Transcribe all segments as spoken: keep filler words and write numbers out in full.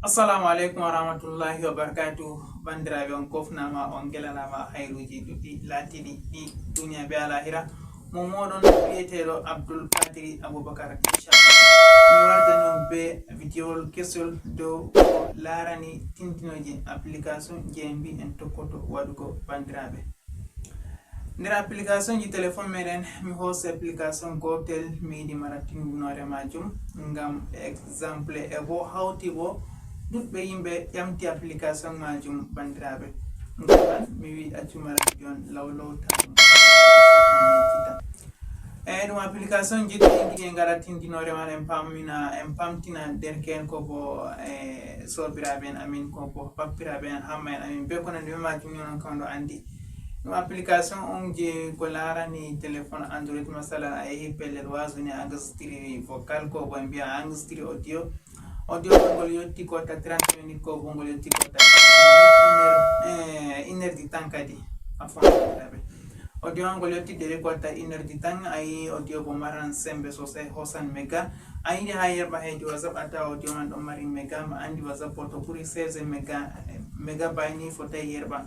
Assalamu aleykum wa rahmatullahi wa barakatuh. Banndiraaɓe, on kofnama, on gelanama hayruuji ɗuɗɗi laatiɗi ɗi duniya be alahira. Mo moɗon wiyeteeɗo Abdul Kadiri Abubakar, inchallah. Mi warda non be vidéowol kesol dow ko laarani tindinooji application je mbi en tokkoto waɗugo, banndiraaɓe. Nder application ji téléphone meɗen, mi hoosi application gootel, mi yiɗi mara tinndinoore majum. Ngam exemple e bo hawti bo ɗuɗɓe yimɓe ƴamti application majum, banndiraaɓe. Ngam man mi wi accu mara on lawlaw ta ɗum. E ɗum application ji ɗi en giɗi en ngaɗa tinndinoore man, en pammina, en pamtina derke'en ko bo e soobiraaɓe en amin, ko bo pappiraaɓe en, hamma en amin, be ko nandi be majum, ni onon kam ɗo andi. Ɗum application on je ko laarani téléphone Android, masalan a yehi pellel wasu ni a enregistriri vocal ko bo en mbiya a enregistriri audio. Audio man ngol yotti ko ta trente minutes ko bo ngol yotti ko ta une heure, eh, une heure du temps kadi. Afwan, audio man ngol yotti dede ko ta une heure du temps, a yi audio bo maran sembe sosai, hosan mega. A yiɗi ha yerɓa hedi WhatsApp a tawa audio man ɗon mari mega, ma andi WhatsApp bo to ɓuri seize mega, megabyte ni fotai yerɓa.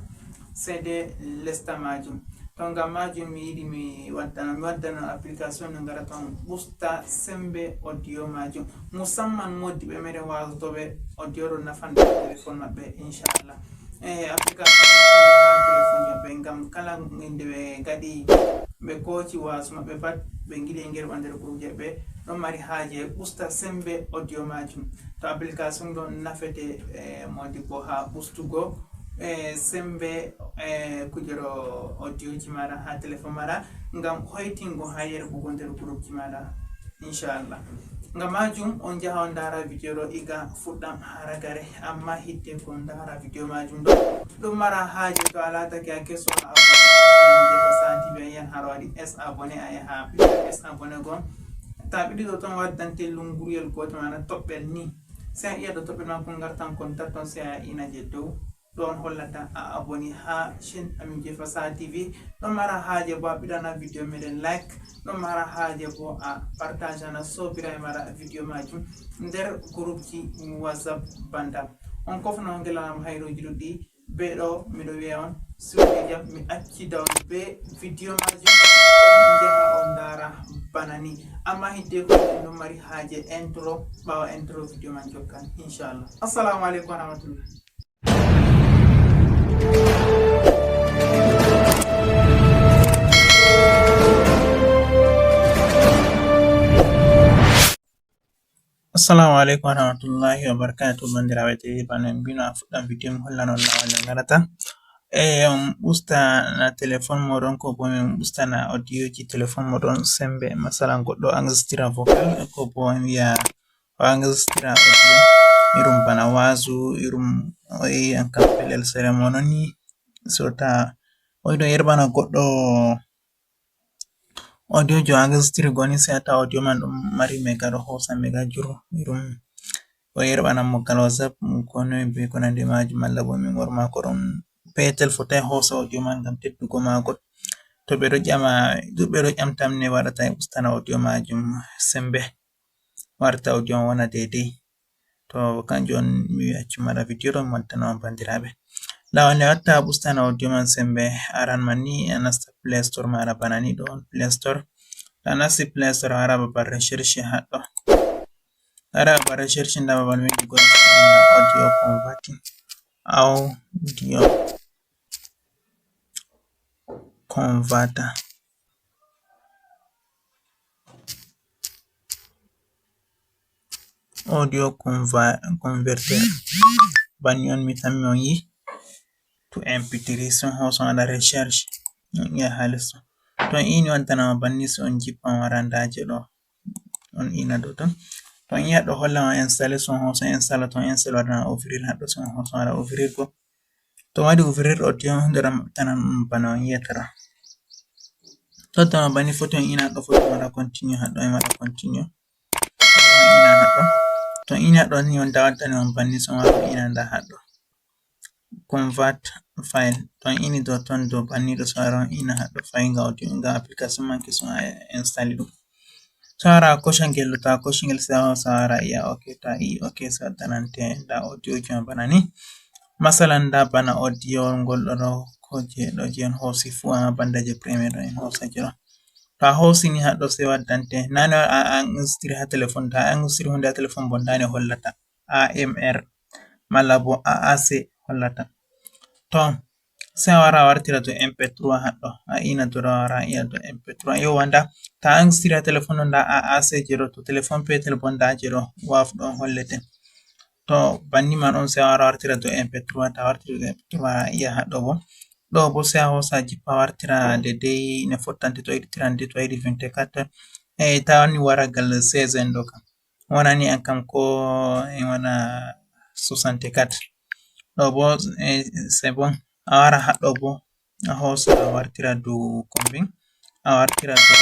Seede lesta majum. To ngam majum mi yiɗi mi waddana, mi waddana application no ngarata on ɓusta sembe audio majum. Musamman modiɓɓe meɗen wasotoɓe audio ɗo nafan ɓe téléphone maɓɓe, inchallah. E application ha téléphone maɓɓe ngam kala nde ɓe gaɗi, ɓe koci wasu maɓɓe pat, ɓe ngiɗi e ngerɓa nder groupe je ɓe ɗon mari haaje ɓusta sembe audio majum. To application ɗon nafete, e, modibo ha ɓustugo, e, sembe, e, kujero audio ji maɗa ha téléphone maɗa ngam hoytingo ha yerɓugo nder groupe ji maɗa, inchallah. Ngam majum on jaha on ndara video ɗo iga fuɗɗam ha ragare, amma hidde ko on ndara video majum ɗo, ɗum mara haaje to a laatake a keso a abonné ha Fasaha T V, a yiyan hara waɗi S abonné, a yaha a ɓiɗɗa S abonné gon. Ta ɓiɗɗo ton waddante lunguriyel goto mana toɓɓel ni. Sai a iya ɗo toɓɓel makko ngartan kon tatton sai a ina je dow. Ɗon hollata a aboni ha chaîne amin je Fasaha T V. Ɗon mara haaje bo a ɓiɗana video meɗen like. Ɗon mara haaje bo a partagana sobiraɓe mara video majum nder groupe ji WhatsApp bandam. On kofno on gelanam hayroji ɗuɗɗi. Be ɗo miɗo wiya on suuɗe jam, mi acci daw be video majum. On jaha on ndara bana ni. Amma hidde ko en ɗon mari haaje intro, ɓawo intro video man jokkan, inchallah. Assalamu aleykum wa rahmatullah. Assalamu aleykum wa rahmatullahi wa barakatuh. Banndiraaɓe tedduɓe, bana en mbino a fuɗɗan video mi hollan on laawol nde ngarata. E on ɓusta na téléphone moɗon ko bo min ɓusta na audio ji téléphone moɗon sembe. Masalan goɗɗo enregistra vocal ko bo en wiya o enregistra audio. Irum bana waazu, irum o yehi an kam pellel sere mo non ni. So ta o yiɗo yerɓana goɗɗo audio jo enregistré goni, sai a tawa audio man ɗum mari mega, ɗo hosa mega juro. Irum o yerɓana mo kala WhatsApp ko noy be ko nandi majum, malla bo min worma ko ɗum petel fotai hosa audio man ngam teddugo magol. To ɓe ɗo ƴama, ɗuɗɓe ɗo ƴamtam ne waɗata e ustana audio majum sembe. Warta audio on wona daidai. To kanjum on mi accu mara video ɗo mi waddana on banndiraaɓe. Laawol nde watta a ɓustana audio man sembe, aran man ni a nasta Play Store mara bana ni, ɗo on Play Store. To a nasti Play Store, a wara babal recherche haɗɗo. A wara babal recherche nda babal windi gol audio converting. Audio converter. Audio converter. Banni on mi tammi on yi to M P three, son hoso waɗa recherche. On yi'a ha les ɗo. To on ini on tanama banni, so on jippan warandaje ɗo. On ina ɗo ton. To on yi'a ɗo holla on installe, son hoso installe ton, installe waɗana ouvrir haɗɗo, son hoso waɗa ouvrir go. To waɗi ouvrir audio nder am tanan ɗum bana on yi'ata ɗo. To tama bani foto on ina ɗo, foto waɗa continue haɗɗo, en waɗa continue. Ina haɗɗo. To ina ɗo ni on dawatani on banni, so waɗa ina nda haɗɗo. Convert file. To on ini do ton do banni ɗo, so waɗa on ina haɗɗo file nga audio, nga application man ke so a installe ɗum. Sara koca ngel, ta koci ngel, sa sara iya ok, ta i ok, sa danante nda audio juma bana ni. Masalan nda bana audio ngol ɗo ɗo, ko je ɗo je en hosi fu, a banda je premier ɗo en hosa je ɗo. To a hosi ni haɗɗo se waddante nane a enregistré ha téléphone, ta a enregistré hunde ha téléphone bo ndane hollata A M R malla bo A A C hollata. To se a wara a wartira do M P trois haɗɗo, a ina do a wara a iya do M P trois. Yo wanda ta enregistré ha téléphone ɗo nda A A C je ɗo, to téléphone petel bo nda je ɗo waf ɗo hollete. To banni man on se a wara a wartira do M P trois, ta wartira do M P trois a iya haɗɗo bo. Ɗo bo se a hosa jippa wartira de dei ne fottante, to a yiɗi trente-deux, to a yiɗi vingt-quatre, e ta wani wara gal seize en ɗo kam. Wonani an kam ko en wona soixante-quatre. Ɗo bo, eh, c'est bon. A wara haɗɗo bo. A hosa a wartira du combin. A wartira du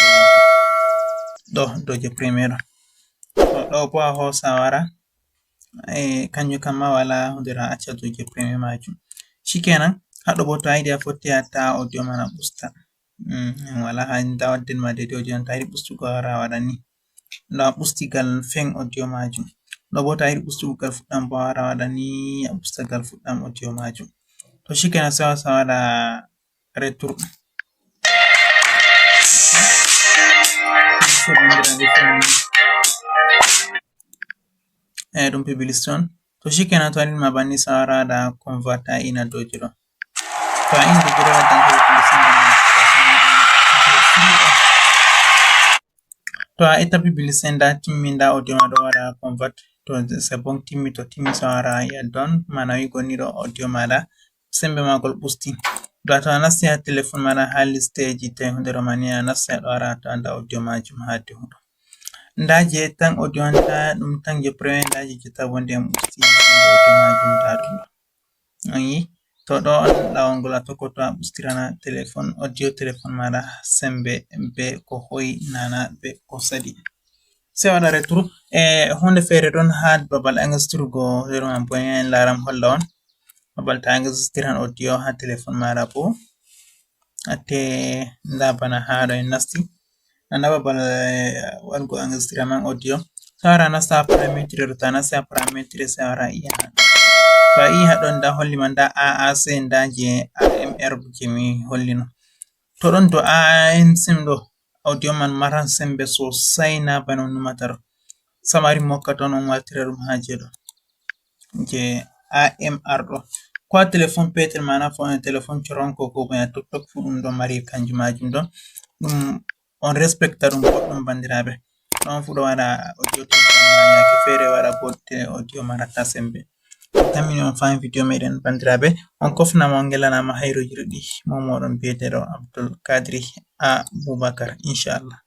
ɗo, do je premier ɗo. To ɗo bo a hosa a wara. Eh, kanjum kam ma wala hunde ra acca do je premier majum. Shikenan, haɗɗo bo to a yiɗi a fotti a ta audio man a ɓusta. Mm, en wala ha nda wadden ma daidai audio on. Ta yiɗi ɓustugo a wara a waɗa ni. Nda ɓustigal fen audio majum. Ɗo bo ta yiɗi ɓustugo gal fuɗɗam bo a wara a waɗa ni, a ɓusta gal fuɗɗam audio majum. To shikenan se a wasa a waɗa retour. Eh, ɗum publicité on. To shikenan to a waɗi ma banni se a wara a waɗa convert a ina dow je ɗo. To a ina dow je ɗo waddan publicité on. To a itta publicité nda timmi nda audio ma ɗo waɗa convert. To c'est bon timmi, to timmi se a wara a yi'a don mana wi goni ɗo audio maɗa sembe magol ɓusti. Do to a nasti ha téléphone maɗa ha listeji te hunde ɗo mani a nasti a ɗo wara a tawa nda audio majum ha dehuɗo. Nda je tan audio on ta ɗum tan je premier, nda je jetta bo nden ɓusti audio majum nda ɗum ɗo. On yi to ɗo on lawol ngol a tokkoto a ɓustirana téléphone, audio téléphone maɗa sembe be ko hoyi nana be ko sadi. Se waɗa retour. E hunde feere ɗon ha babal enregistrgo rero ma bo en laram holla on babal ta enregistiran audio ha téléphone maɗa bo. Atte nda bana ha ɗo en nasti. Nda babal, eh, waɗgo enregistrement audio. Se a wara a nasta ha paramétré ɗo, to a nasti ha paramétré se a wara a iya. To a iya haɗɗo nda holli ma nda A A C nda je A M R je mi hollino. To ɗon to A M C ɗo audio man maran sembe sosai na bana on numata ɗo. Samari mokka ton on wartira ɗum ha je ɗo. Je A M R ɗo. Ko a téléphone petel mana fo en téléphone coronko ko bo ya tok tok fu ɗum ɗo mari kanjum majum ɗo. Ɗum on respecta ɗum boɗɗum bandiraɓe. Ɗon fu ɗo waɗa audio to yake feere waɗa botte audio marata sembe. Tammini on fami video meɗen bandiraɓe. On kofnama on gelanama hayro jirɗi mo moɗon biyeteɗo Abdul Kadri Abubakar inchallah.